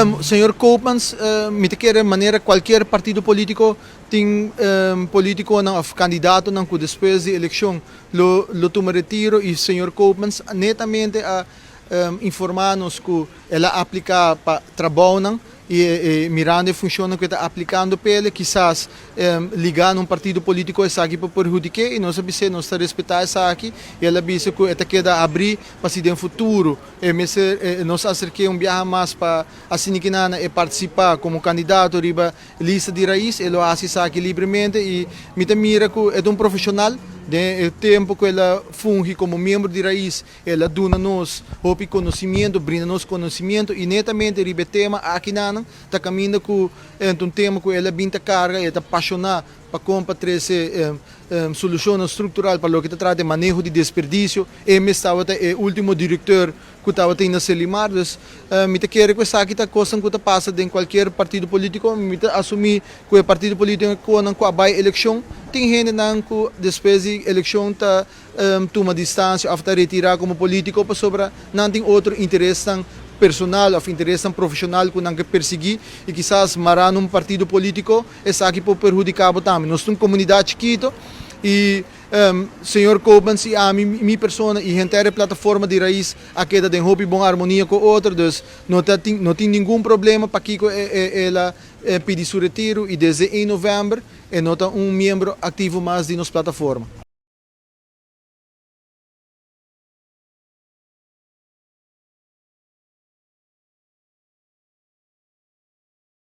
Señor Koopmans, mi ta kere manera cualkier partido politico tin politiconan of candidatonan cu despues di eleccion lo tuma retiro y señor Koopmans netamente a informa nos cu el a aplica pa trabounan y mirando e funcionnan cu e ta aplicando p'ele kisas liga na un partido politico esaki por perhudique y nos a bis'e nos ta respeta esaki y el a bisa cu e ta keda abri pa si den futuro e mester nos acerque un biaha mas pa asina kinana e participa como candidato riba lista di Raiz, e lo haci esaki libremente y mi ta mira cu e ta un profesional. Den e tempo cu el a fungi como miembro di Raiz el a duna nos hopi conocimiento, brinda nos conocimiento y netamente riba e tema akinanan ta caminda cu e ta un tema cu el a bin ta carga y e ta pasiona pa con pa trece solucionnan structural pa loke ta trata e maneho di desperdicio. E mes tabata e ultimo directeur cu tabatin na Selimar. Dus mi ta kere cu esaki ta cosnan cu ta pasa den cualkier partido politico. Mi ta asumi cu e partido politiconan cu a bay eleccion tin hendenan cu despues di eleccion ta tuma distancia of ta retira como politico pasobra nan tin otro interesnan personal of interesnan profesional cu nan ke persegui y kisas mara na un partido politico esaki por perhudica bo tambe. Nos ta un comunidad chikito y Señor Koopmans y ami, mi persona y henter e plataforma di Raiz a keda den hopi bon armonia cu otro, dus no ta tin no tin ningun problema pakico el a pidi su retiro y desde 1 november e no ta un miembro activo mas di nos plataforma.